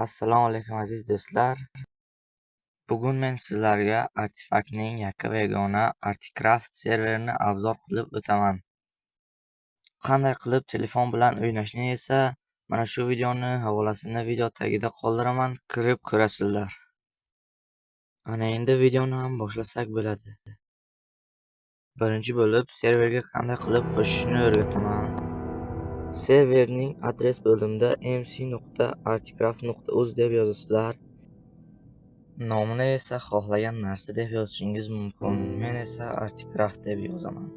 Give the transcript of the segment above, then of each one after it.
Assalomu alaykum, aziz do'stlar. Bugun men sizlarga Artefaktning yakka va yagona Articraft serverini abzor qilib o'taman. Qanday qilib telefon bilan o'ynashni esa mana shu videoni havolasini video tagida qoldiraman, kirib ko'rasizlar. Ana endi videoni ham boshlasak bo'ladi. Birinchi bo'lib serverga qanday qilib qo'shishni o'rgataman. Serverning adres bo'limida mc.articraft.uz deb yozasizlar. Nomini esa xohlagan narsa deb yozishingiz mumkin. Men esa Articraft deb yozaman.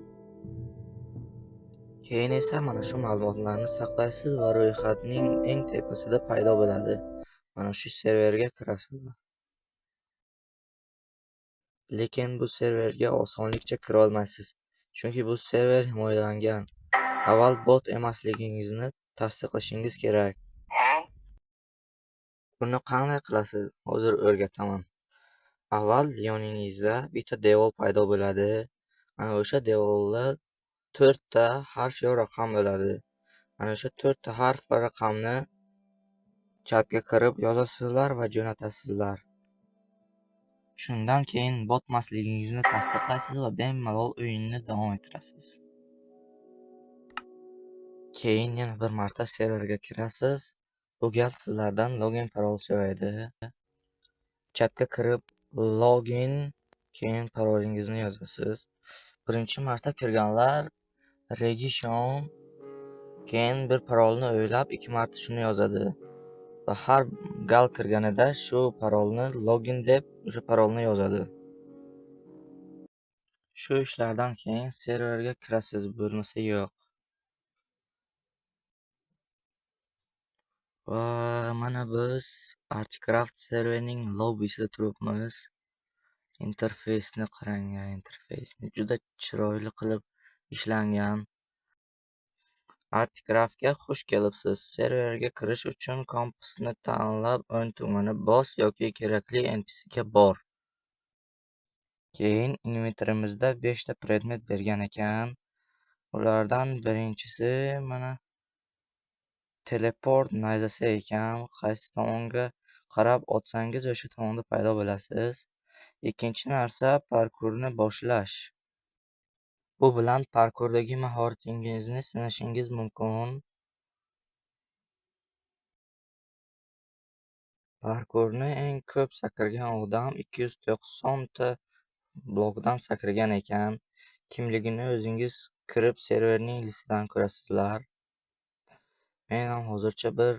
Keyin esa mana shu ma'lumotlarni saqlaysiz va ro'yxatning eng tepasida paydo bo'ladi. Mana shu serverga kirasizlar. Lekin bu serverga osonlikcha kira olmaysiz, chunki bu server himoyalangan. Avval bot emasligingizni tasdiqlashingiz kerak. Buni qanday qilasiz? Hozir o'rgataman. Avval yoningizda bitta devor paydo bo'ladi. Ana o'sha devorda 4 ta harf yo raqam bo'ladi. Ana o'sha 4 ta harf va raqamni chatga kirib yozasizlar va jo'natasizlar. Shundan keyin botmasligingizni tasdiqlaysiz va bemalol o'yinni davom ettirasiz. Keyin yana bir marta serverga kirasiz. Bu gal sizlardan login parol so'raydi. Chatga kirib login, keyin parolingizni yozasiz. Birinchi marta kirganlar regishon, keyin bir parolni o'ylab 2 marta shuni yozadi. Va har gal kirganida shu parolni login deb o'sha parolni yozadi. Shu ishlardan keyin serverga kirasiz, bo'lmasa yo'q. Va mana biz Articraft serverining lobbisida turibmiz. Interfeysni qarang, interfeysni juda chiroyli qilib ishlangan. Articraftga xush kelibsiz. Serverga kirish uchun kompasni tanlab, o'ng tugmani bos yoki kerakli NPCga bor. Keyin inventarimizda 5 ta predmet bergan ekan. Ulardan birinchisi mana teleport nayzasi ekan. Qaysi tomonga qarab otsangiz o'sha tomonda paydo bo'lasiz. Ikkinchi narsa parkurni boshlash. Bu bilan parkurdagi mahoratingizni sinashingiz mumkin. Parkurni eng ko'p sakragan odam 290 ta blokdan sakragan ekan. Kimligini o'zingiz kirib serverning listidan ko'rasizlar. Men ham hozircha bir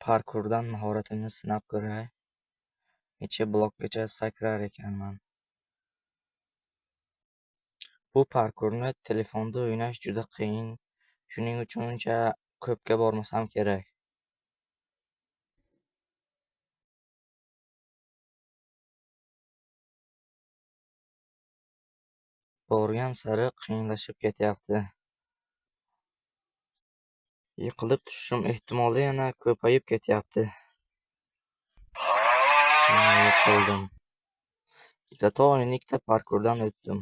parkurdan mahoratimni sinab ko'ray. Necha blokgacha sakrar ekanman. Bu parkurni telefonda o'ynash juda qiyin. Shuning uchun uncha ko'pga bormasam kerak. Borgan sari qiyinlashib ketyapti. Yiqilib tushishim ehtimoli yana ko'payib ketyapti. Yiqildim. Zato ikkita parkurdan o'tdim.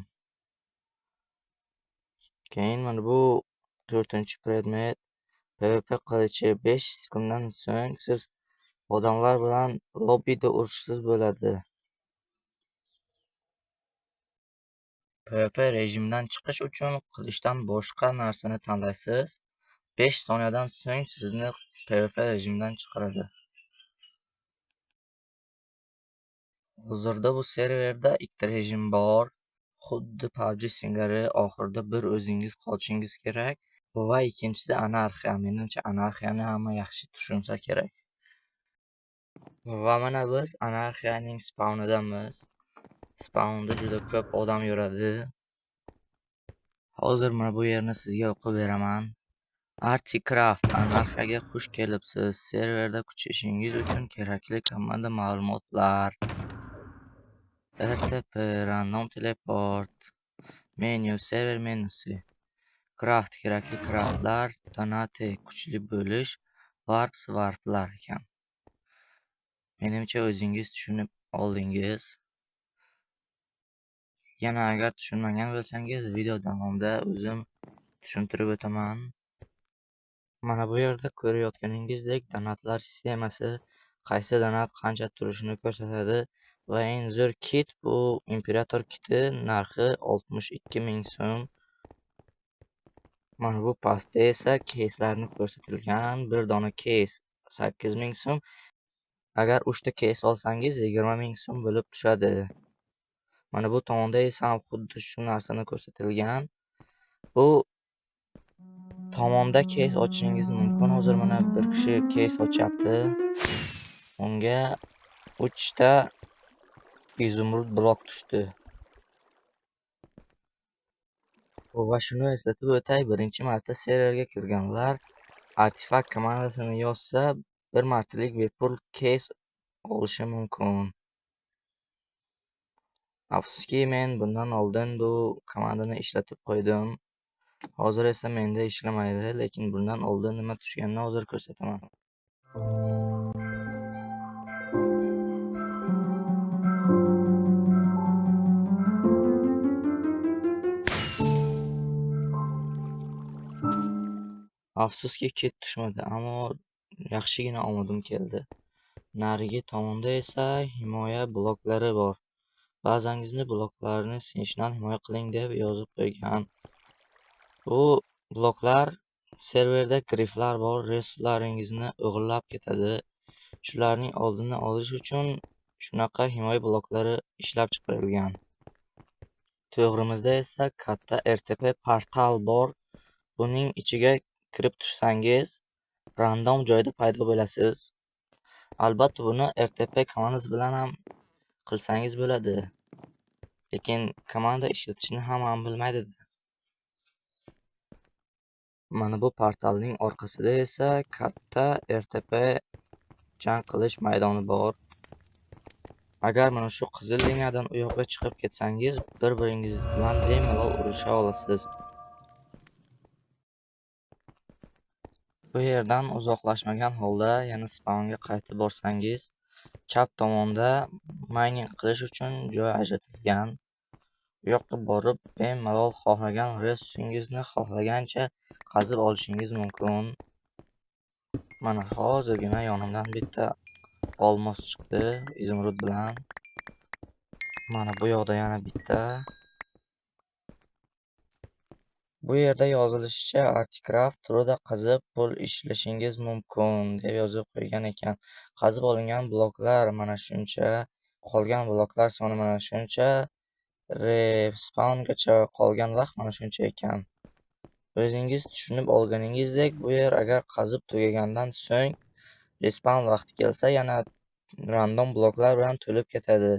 Keyin mana bu 4-predmet PvP qilichi. 5 kundan so'ng siz odamlar bilan lobbida urushsiz bo'ladi. PvP rejimidan chiqish uchun qilichdan boshqa narsani tanlaysiz. 5 soniyadan so'ng sizni PvP rejimidan chiqaradi. Hozirda bu serverda 2 rejim bor. Xuddi PUBG singari oxirida bir o'zingiz qolishingiz kerak va ikkinchisi anarxiya. Menimcha anarxiyani hamma yaxshi tushunsa kerak. Va mana biz anarxiyaning spawnidamiz. Spawnda juda ko'p odam yuradi. Hozir mana bu yerni sizga o'qib beraman. Articraft anarxiyaga xush kelibsiz. Serverda kuchishingiz uchun kerakli komanda ma'lumotlar. RTP, random teleport, menyu, server menyusi, craft, kerakli craftlar, donate, kuchli bo'lish, warps, warplar ekan. Menimcha o'zingiz tushunib oldingiz. Yana agar tushunmagan bo'lsangiz, video davomida o'zim tushuntirib o'taman. Mana bu yerda ko'rayotganingizdek donatlar sistemasi qaysi donat qancha turishini ko'rsatadi va eng zo'r kit bu imperator kiti, narxi 62 000 so'm. Mana bu pastda esa keyslarni ko'rsatilgan. Bir dona keys 8000 so'm. Agar 3 ta keys olsangiz 20 000 so'm bo'lib tushadi. Mana bu tomonda esa ham xuddi shu narsani ko'rsatilgan. Bu tomonda keys ochishingiz mumkin. Hozir mana bir kishi keys ochyapti. Unga 3 ta izumrud blok tushdi. Va shuni eslatib o'tay, birinchi marta serverga kirganlar artefakt komandasini yozsa, bir martalik bepul keys olishi mumkin. Afsuski, men bundan oldin bu komandani ishlatib qo'ydim. Hozir esa menda ishlamaydi, lekin bundan oldin nima tushganini hozir ko'rsataman. Afsuski, kit tushmadi, ammo yaxshigina omadim keldi. Narigi tomonda esa himoya bloklari bor. Ba'zangizni bloklarni sinishidan himoya qiling deb yozib qo'ygan. Bu bloklar serverda griflar bor, resurslaringizni o'g'irlab ketadi. Shularning oldini olish uchun shunaqa himoya bloklari ishlab chiqarilgan. To'g'rimizda esa katta RTP portal bor. Buning ichiga kirib tushsangiz, random joyda paydo bo'lasiz. Albatta buni RTP komandasi bilan ham qilsangiz bo'ladi. Lekin komanda ishlatishni hamma ham bilmaydi. Mana bu portalning orqasida esa katta RTP jang qilish maydoni bor. Agar mana shu qizil liniyadan u yoqqa chiqib ketsangiz, bir-biringiz bilan bemalol urusha olasiz. Bu yerdan uzoqlashmagan holda yana spawnga qaytib borsangiz, chap tomonda mining qilish uchun joy ajratilgan. U yoqqa borib bemalol xohlagan resursingizni xohlagancha qazib olishingiz mumkin. Mana hozirgina yonimdan bitta olmos chiqdi izumrud bilan. Mana bu yoqda yana bitta. Bu yerda yozilishicha Articraft turida qazib pul ishlashingiz mumkin deb yozib qo'ygan ekan. Qazib olingan bloklar mana shuncha, qolgan bloklar soni mana shuncha, respawngacha qolgan vaqt mana shuncha ekan. O'zingiz tushunib olganingizdek, bu yer agar qazib tugagandan so'ng respawn vaqti kelsa yana random bloklar bilan to'lib ketadi.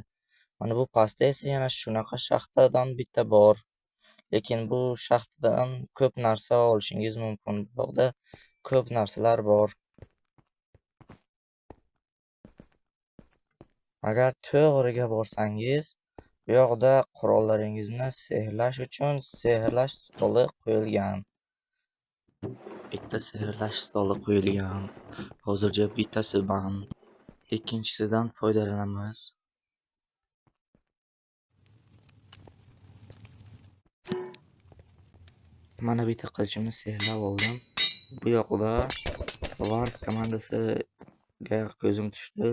Mana bu pastda esa yana shunaqa shaxtadan bitta bor. Lekin bu shaxtadan ko'p narsa olishingiz mumkin. Bu yoqda ko'p narsalar bor. Agar to'g'riga borsangiz, bu yoqda qurollaringizni sehrlash uchun sehrlash stoli qo'yilgan. Ikkita sehrlash stoli qo'yilgan. Hozircha bittasi band. Ikkinchisidan foydalanamiz. Mana bitta qilichimni sehrlab oldim. Bu yoqda Warp komandasiga ko'zim tushdi.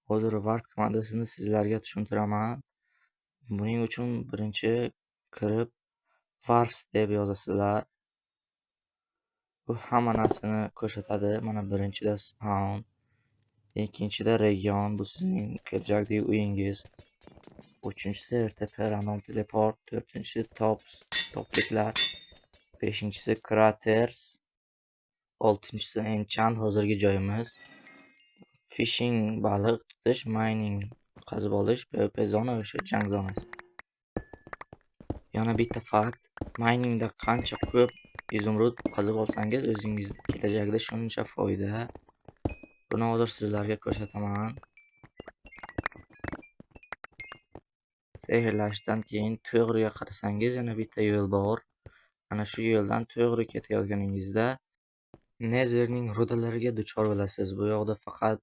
Hozir Warp komandasini sizlarga tushuntiraman. Buning uchun birinchi kirib Warps deb yozasizlar. Bu hamma narsani ko'rsatadi. Mana birinchida spawn, ikkinchida region, bu sizning kelajakdagi uyingiz. Uchinchisi RTP random teleport, to'rtinchisi tops, topliklar, beshinchisi craters, oltinchisi enchant hozirgi joyimiz. Fishing baliq tutish, mining qazib olish, PvP zona o'sha jang zonasi. Yana bitta fakt, miningda qancha ko'p izumrud qazib olsangiz, o'zingizga kelajakda shuncha foyda. Buni hozir sizlarga ko'rsataman. Sehrlashdan keyin to'g'riga qarasangiz yana bitta yo'l bor. Ana shu yo'ldan to'g'ri ketayotganingizda Netherning rudalariga duchor bo'lasiz. Bu yoqda faqat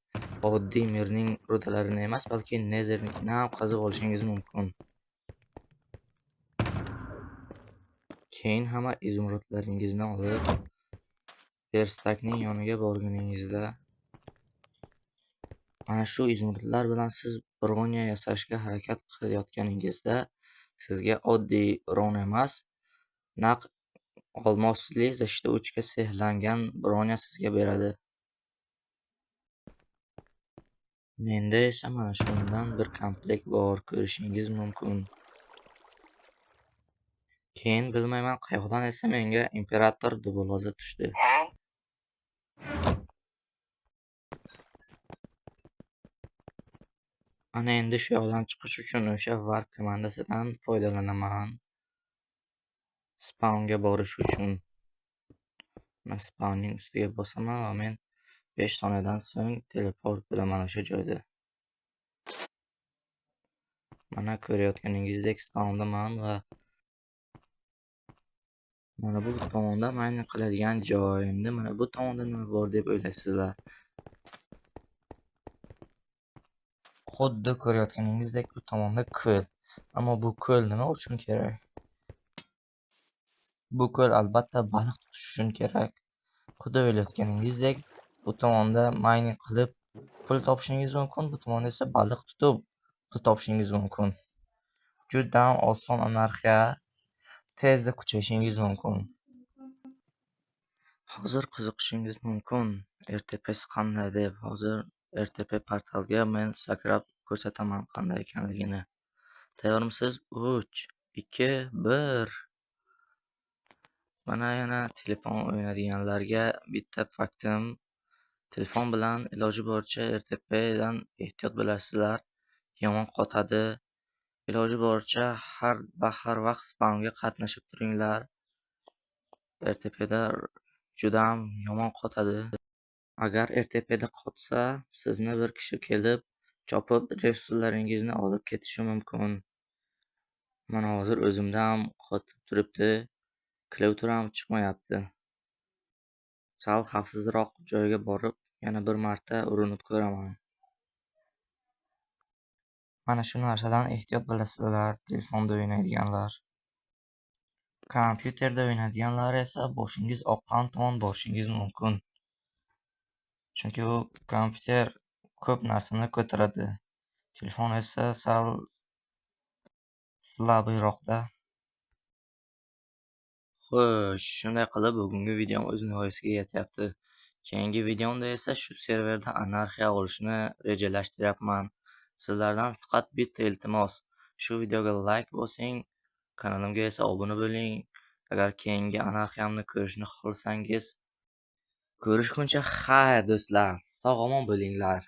oddiy mirning rudalarini emas, balki Nethernikini ham qazib olishingiz mumkin. Keyin hamma izumrudlaringizni olib Verstakning yoniga borganingizda mana shu izumrudlar bilan siz bronya yasashga harakat qilayotganingizda sizga oddiy bronya emas, naq olmosli защита 3 ga sehrlangan bronya sizga beradi. Menda esa mana shundan bir komplekt bor, ko'rishingiz mumkin. Keyin bilmayman qayoqdan esa menga imperator dubulg'asi tushdi. Ana endi shu yoqdan chiqish uchun o'sha warp komandasidan foydalanaman. Spawnga borish uchun. Mana spawnning ustiga bosaman va men 5 soniyadan so'ng teleport bo'laman o'sha joyda. Mana ko'rayotganingizdek spawndaman va mana bu tomonda mayning qiladigan joy. Endi mana bu tomonda nima bor deb o'ylaysizlar? Xuddi ko'rayotganingizdek bu tomonda ko'l. Ammo bu ko'l nima uchun kerak? Bu ko'l albatta baliq tutish uchun kerak. Xuddi o'ylayotganingizdek bu tomonda mayning qilib pul topishingiz mumkin, bu tomonda esa baliq tutib pul topishingiz mumkin. Juda ham oson anarxiya, tezda kuchayishingiz mumkin. Hozir qiziqishingiz mumkin RTP'si qanday deb. Hozir RTP portalga men sakrab ko'rsataman qanday ekanligini. Tayyormisiz? 3, 2, 1. Mana yana telefon o'ynaydiganlarga bitta faktim. Telefon bilan iloji boricha RTPdan ehtiyot bo'lasizlar. Yomon qotadi. Iloji boricha har vaqt spawnga qatnashib turinglar. RTPda juda ham yomon qotadi. Agar RTPda qotsa, sizni bir kishi kelib chopib resurslaringizni olib ketishi mumkin. Mana hozir o'zimda ham qotib turibdi. Klaviatura ham chiqmayapti. Sal xavfsizroq joyga borib, yana bir marta urinib ko'raman. Mana shu narsadan ehtiyot bo'lasizlar, telefonda o'ynaydiganlar. Kompyuterda o'ynaydiganlar esa boshingiz oqqan tomon borishingiz mumkin. Chunki u kompyuter ko'p narsani ko'taradi. Telefon esa sal slabiyroqda. Xo'sh, shunday qilib bugungi videom o'z nihoyasiga yetyapti. Keyingi videomda esa shu serverda anarxiya olishni rejalashtiryapman. Sizlardan faqat bitta iltimos, shu videoga like bosing, kanalimga esa obuna bo'ling. Agar keyingi anarxiyamni ko'rishni xohlasangiz, ko'rishguncha xayr do'stlar, sog' omon bo'linglar.